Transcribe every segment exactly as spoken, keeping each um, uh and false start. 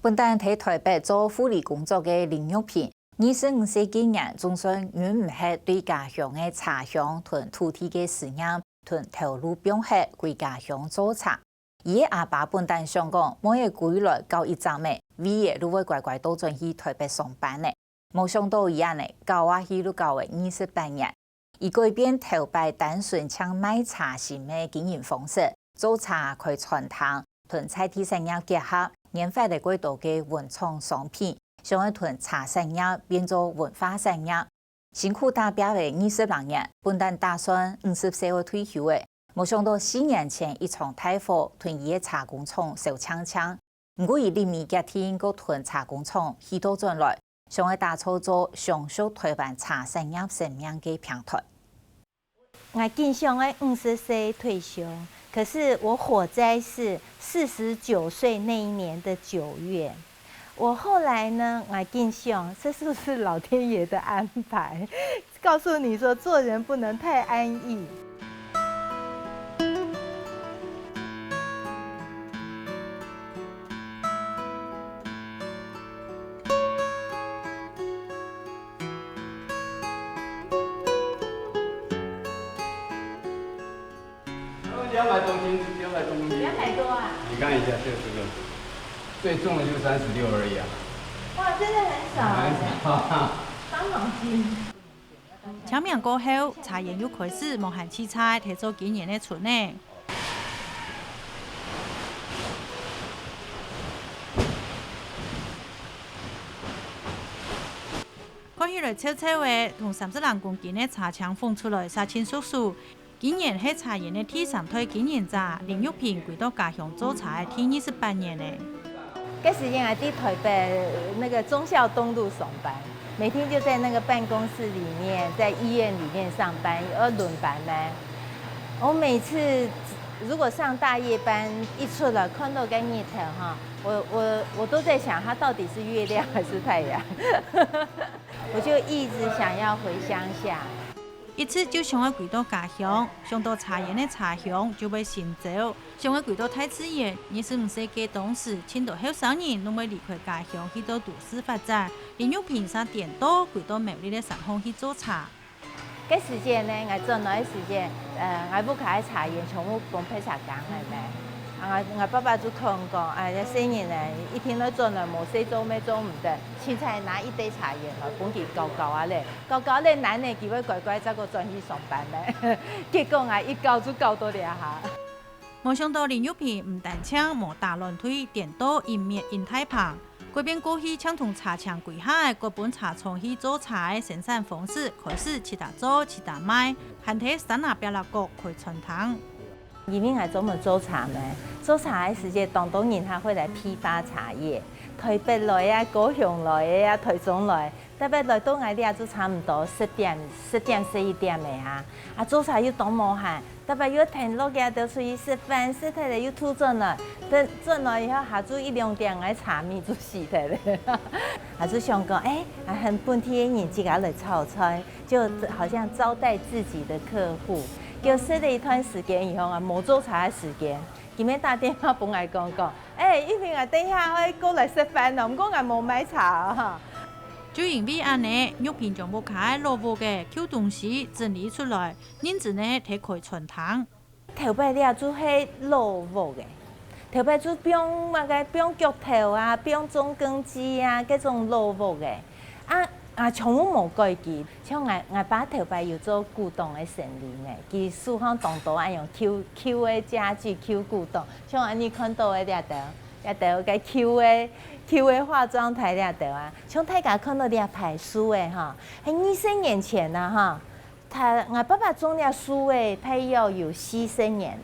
本旦在臺北做護理工作个林玉萍，二十五歲該年總算忍毋核對家鄉个茶香同土地个思念，同頭路放核歸家鄉做茶。佢个阿爸本旦想講，妹仔歸來教一站仔，尾仔就會乖乖倒轉去臺北上班呢。無想到佢恁仔，教啊去就教了二十八年。佢改變頭擺單純淨賣茶心个經營方式，做茶開餐廳，同在地產業結合，研發了過多个文創商品，想愛同茶產業變做文化產業。辛苦打拚了二十零年，本旦打算五十歲會退休了，無想到四年前一場大火，同佢个茶工廠燒淨淨。 毋過佢臨尾決定過同茶工廠起倒轉來，想愛打造做相屬臺灣茶產業生命个平臺。𠊎緊想愛五十歲退休，可是我火災是四十九歲那一年的九月。我後來呢，𠊎緊想，這是不是老天爺的安排？ 告訴你說，做人不能太安逸。两百多斤，两百多公斤。两百多啊？你看一下，这个是个，最重的就三十六而已啊。哇，真的很少欸。很少。伤脑筋。 清明過後，茶園又開始無閒洎菜，在做今年个春仔。看起來臭臭个，同三十零公斤个茶青捧出來，煞盡熟手。 今年係茶園个第三代經營者林玉萍歸到家鄉做茶个第二十八年了。該時間啊，在臺北那個忠孝東路上班，每天就在那個辦公室裡面，在醫院裡面上班，要輪班呢。我每次如果上大夜班一出來，看到該日頭哈，我我我都在想，它到底是月亮還是太陽？我就一直想要回鄉下。 一直就想愛歸到家鄉，想到茶園个茶香就會心焦。想愛歸到大自然，二十五歲該當時，盡多後生人攏會離開家鄉去到都市發展，林玉萍煞顛倒歸到苗栗个山項去做茶。該時間呢，𠊎轉來个時間，呃，𠊎屋下个茶園全部分別儕耕个呢。啊，𠊎爸爸就講講，哎，這細人呢，一定愛轉來，無事做乜做毋得，凊彩拿一垤茶園來分佢搞搞啊咧。 搞搞咧難呢，佢會乖乖再過轉去上班呢。結果𠊎一搞就搞到這下。無想到林玉萍毋單淨無打亂隊，顛倒一面一大棚，改變過去淨同茶青歸下个各本茶廠去做茶个生產方式，開始自家做、自家賣，還在山林壁角開餐廳。 因為𠊎專門做茶嘛，做茶个時節，當多人客會來批發茶葉，臺北來啊，高雄來个啊，臺中來，特別來到𠊎這就差毋多十點、十點、十一點个啊。啊，做茶又當無閒，特別又跈落這兜出去食飯，食忒了又吐轉來，等轉來以後，下晝一兩點，𠊎茶米就死忒了。啊，就想講，欸，啊，很本地个人自家來炒菜， 就好像招待自己的客戶。就食了一段時間以後啊，無做茶个時間，佢乜打電話分𠊎講講，欸，玉萍啊，等一下愛過來食飯哦，毋過𠊎無買茶哦，哈。就因為恁呢，玉萍將屋下个老屋个舊東西整理出來，認真个在開餐廳。 頭擺這就係老屋个，頭擺就放麼个放鉸頭啊，放種耕機啊，該種老屋个。啊啊，全部無改進。像𠊎𠊎爸頭擺有做古董个生理呢，佢手項當多恁樣舊舊个家具、舊古董，像恁樣看到个這兜，這兜个舊个舊个化妝台這兜啊，像大家看到這排樹仔吼，係二十年前啊吼， 佢，𠊎爸爸種這樹仔，大約有四十年了。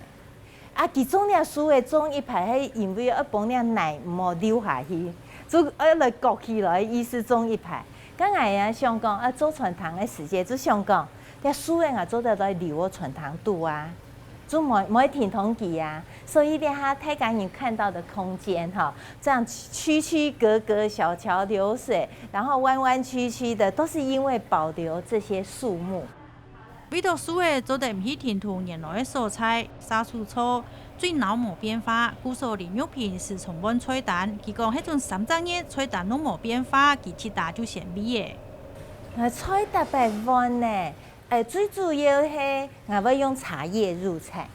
啊，佢種這樹仔種一排，係因為愛幫這泥毋好流下去，就愛來擱起來，意思種一排。該𠊎也想講，啊，做餐廳个時節，就想講，這樹仔𠊎做得來留个餐廳肚啊，就無無停動佢啊。所以這下大家人看到的空間哈，這樣區區隔隔小橋流水，然後彎彎曲曲的，都是因為保留這些樹木。 為著樹仔做得毋去停動原來个所在，下手做，水淰無變化，故所林玉萍時常換菜單。佢講，該種三隻月菜單都無變化，佢自家就先備了。啊，菜逐擺換呢，欸，最主要係𠊎會用茶葉入菜，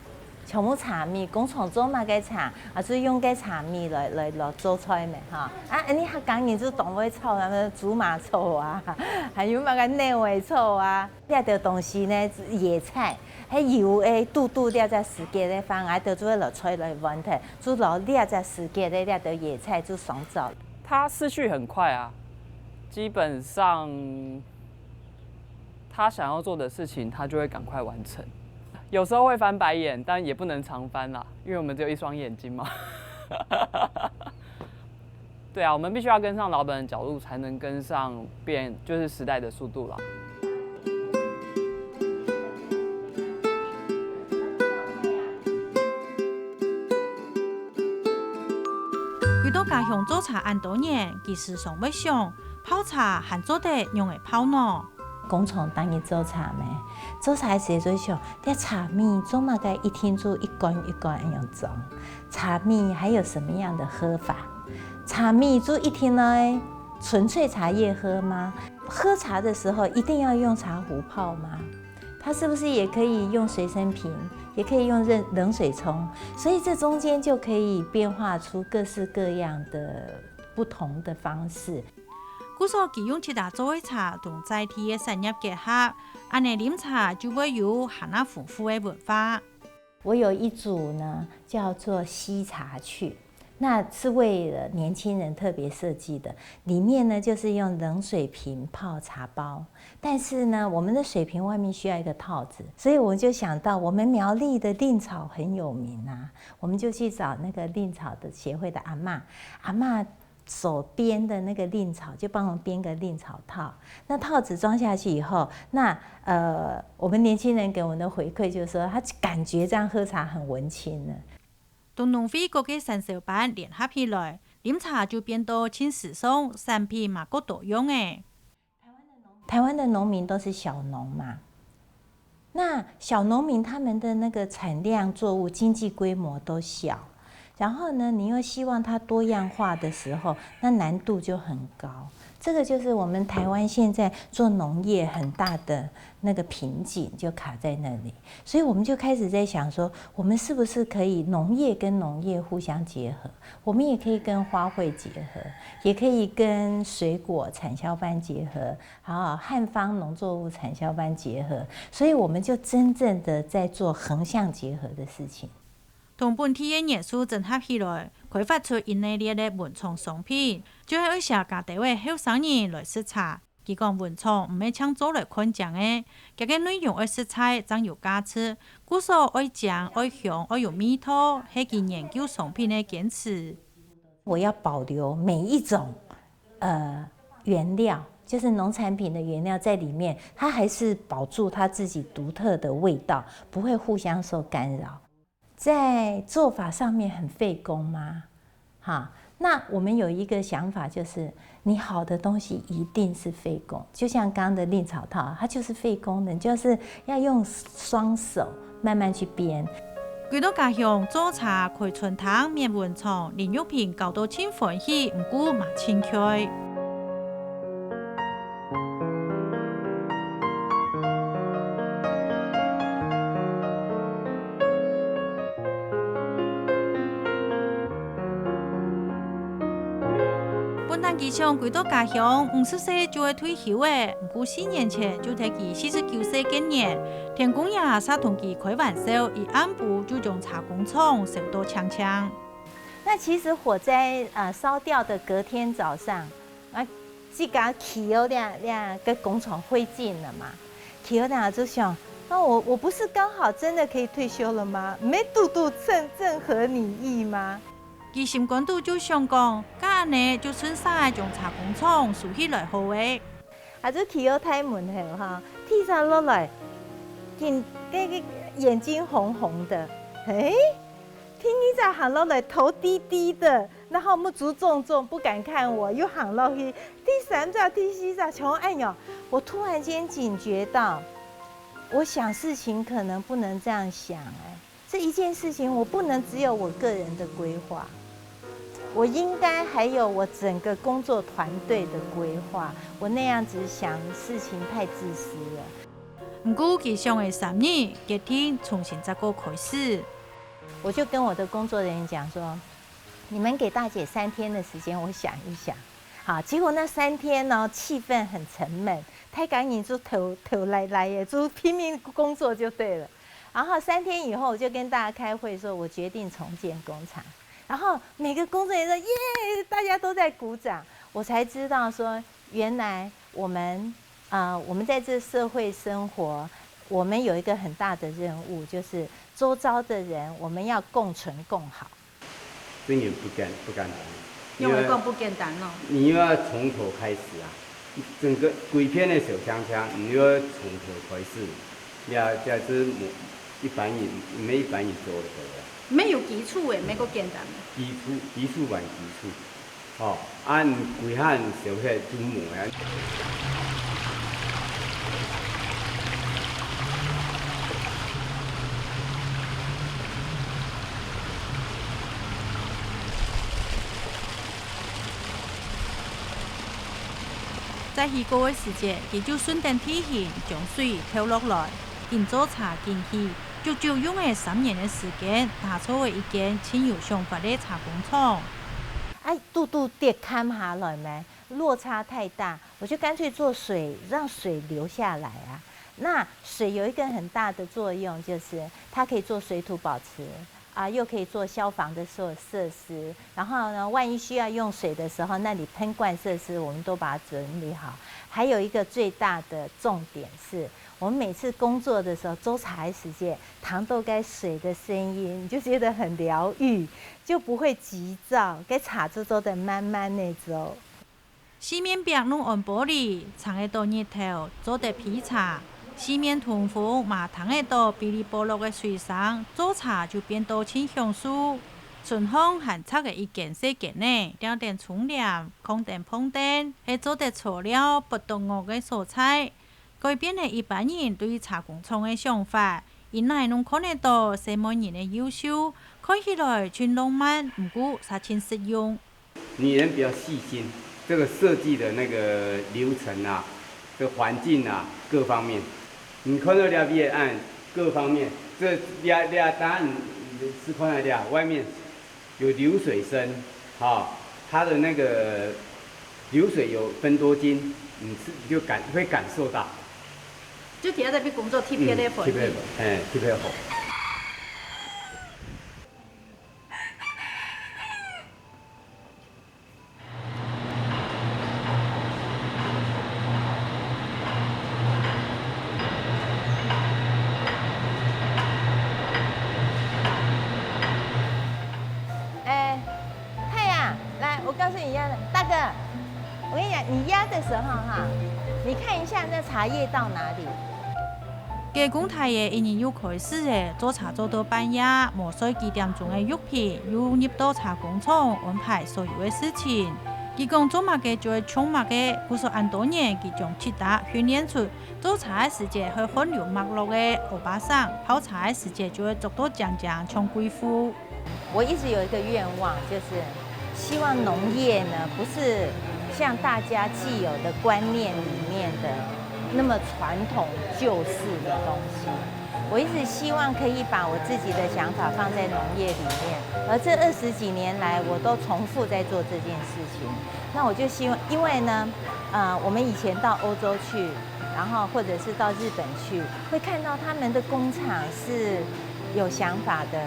全部茶米，工廠做麼个茶，啊，就用該茶米來來來做菜咩哈。啊，恁呢客家人就當會炒，麼个豬嫲醋啊，還有麼个牛尾醋啊。 這兜東西呢，野菜，該油个堵堵這隻時節个話，𠊎兜就會摎菜來換忒，就摎這隻時節个這兜野菜就上灶。他思绪很快啊，基本上他想要做的事情，他就会赶快完成。有时候会翻白眼，但也不能常翻啦，因为我们只有一双眼睛嘛。对啊，我们必须要跟上老本的脚步，才能跟上变就是时代的速度啦。佢到家鄉做茶恁多年，佢時常會想，泡茶還做得仰仔泡呢？工廠當日做茶咩？做茶个時節就想，這茶米做麼个一定就一罐一罐恁樣裝？茶米還有什麼樣的喝法？茶米就一定來純粹茶葉喝嗎？喝茶的時候一定要用茶壺泡嗎？它是不是也可以用随身瓶，也可以用冷冷水冲？所以这中间就可以变化出各式各样的不同的方式。故所佢用自家做个茶同在地个產業結合，恁呢啉茶就會有還較豐富个文化。我有一组呢，叫做吸茶趣，那是為了年輕人特別設計的。里面呢，就是用冷水瓶泡茶包，但是呢，我们的水瓶外面需要一个套子，所以我们就想到我们苗栗的蔺草很有名啊，我们就去找那个蔺草的协会的阿嬷，阿嬷手编的那个蔺草，就帮我们编个蔺草套。那套子装下去以后，那呃，我们年轻人给我们的回馈就是说，他感觉这样喝茶很文青呢。同農會各个產銷班聯合起來，啉茶就變到盡時尚，產品嘛過多樣欸。台灣的農民都是小農嘛，那小農民他们的那个产量作物经济规模都小，然后呢，你又希望它多样化的时候，那难度就很高。这个就是我们台湾现在做农业很大的那个瓶颈，就卡在那里。所以我们就开始在想说，我们是不是可以农业跟农业互相结合？我们也可以跟花卉结合，也可以跟水果产销班结合，好，汉方农作物产销班结合。所以我们就真正的在做横向结合的事情。同本地个元素整合起來，開發出一系列个文創商品，就係愛寫加兜仔後生人來食茶。佢講文創毋係淨做來看靚个，佢个內容愛實在正有價值，故所愛靚、愛香、愛有味道，係佢研究商品个堅持。我要保留每一种呃原料，就是农产品的原料在里面，它还是保住它自己独特的味道，不会互相受干扰。在做法上面很费工吗？哈，那我们有一个想法，就是你好的东西一定是费工，就像刚刚的蔺草套，它就是费工的，你就是要用双手慢慢去编。回到家乡做茶、開餐廳、搣文創，林玉萍搞到盡歡喜，毋過嘛盡𤸁。 本旦佢想歸到家鄉，五十歲就會退休了，毋過四年前就在佢四十九歲該年，天公爺煞同佢開玩笑，一暗晡就將茶工廠燒到淨淨。那其實火災呃燒掉的隔天早上，啊，自家企到這這个工廠附近了嘛，企到那就想，那我我不是剛好真的可以退休了嗎？毋係堵堵正正合你意嗎？ 佢心肝肚就想講，該恁呢就順續仔將茶工廠收起來好了。啊，就企到大門口哈，第一隻落來，緊該个眼睛紅紅的，誒，第二隻行落來頭低低的，然後目珠腫腫不敢看我，又行落去，第三隻、第四隻全恁樣，我突然間警覺到，我想事情可能不能這樣想哎。一件事情，我不能只有我个人的规划，我应该还有我整个工作团队的规划。我那样子想，事情太自私了。毋過佢想了三日，決定重新再過開始。我就跟我的工作人员讲说，你们给大姐三天的时间，我想一想。好，结果那三天呢，气氛很沉闷，大家人就投投来来耶，就拼命工作就对了。然后三天以后，我就跟大家开会说，我决定重建工厂。然后每个工作人员说耶，大家都在鼓掌，我才知道说，原来我们呃，我们在这社会生活，我们有一个很大的任务，就是周遭的人，我们要共存共好。真的不简不简单。因为讲不简单哦。你又要从头开始啊，整个规片的小乡乡，你又要从头开始，呀，这是一般人，没一般人做得到的。没有基础诶，没个简单。基础，基础还基础。 吼，恁歸下小歇就無啊。在起鍋个時節，佢就順等地形將水透落來，緊做茶緊起，足足用了三年个時間，打造了一間盡有想法个茶工廠。 哎，肚肚跌看下來咩？落差太大，我就乾脆做水，让水流下来啊。那水有一个很大的作用，就是它可以做水土保持啊，又可以做消防的设设施。然后呢，万一需要用水的时候，那里喷灌设施我们都把它整理好。还有一个最大的重点是，我们每次工作的时候，做茶个時節，聽到該水的聲音，你就覺得很療癒。 就不會急躁，該茶就做得慢慢个做。四面壁攏安玻璃，撐得到日頭，做得焙茶。四面通風，嘛聽得到嗶哩啵咯个水聲，做茶就變到盡享受。村項還拆了一間細間仔，吊等窗簾，囥等膨凳，係做得坐尞、發著呆个所在。 改變了一般人對茶工廠个想法，因為攏看得到細妹人个優秀，看起來盡浪漫，毋過也盡實用。女人比較細心，這個設計的那個流程啊，這環境啊，各方面，你看到這邊岸各方面，這這這當然是看到這外面 有流水聲，哈，它的那個流水有芬多精，你是你就感會感受到。就底下在邊工作特別个環境。哎，特別好。哎，太阳，来，我告诉你一样的，大哥，我跟你讲，你压的时候哈，你看一下那茶叶到哪里。該公大爺一日又開始了，做茶做到半夜，無睡幾點鐘个玉萍又入到茶工廠，安排所有个事情。佢講做麼个就愛創麼个，故所恁多年，佢將吉他訓練出 做茶个時節會汗流脈落个歐巴桑，泡茶个時節就會著到靚靚像貴婦。我一直有一個願望，就是希望農業呢，不是像大家既有的觀念裡面的那麼傳統舊式的東西。我一直希望可以把我自己的想法放在農業裡面，而這二十幾年來，我都重複在做這件事情。那我就希望，因為呢，呃，我們以前到歐洲去， 然後或者是到日本去，會看到他們的工廠是有想法的，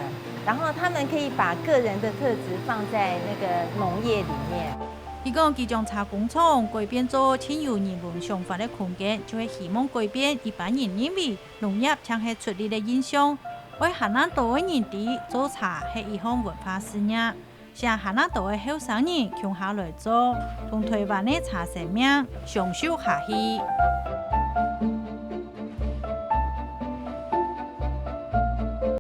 然後他們可以把個人的特質放在那個農業裡面。佢講佢將茶工廠改變做盡有人文想法个空間，就係希望改變一般人認為農業淨係出力个印象，愛還較多个人知做茶係一項文化事業。 請還較多个後生人共下來做，同臺灣个茶生命相續下去。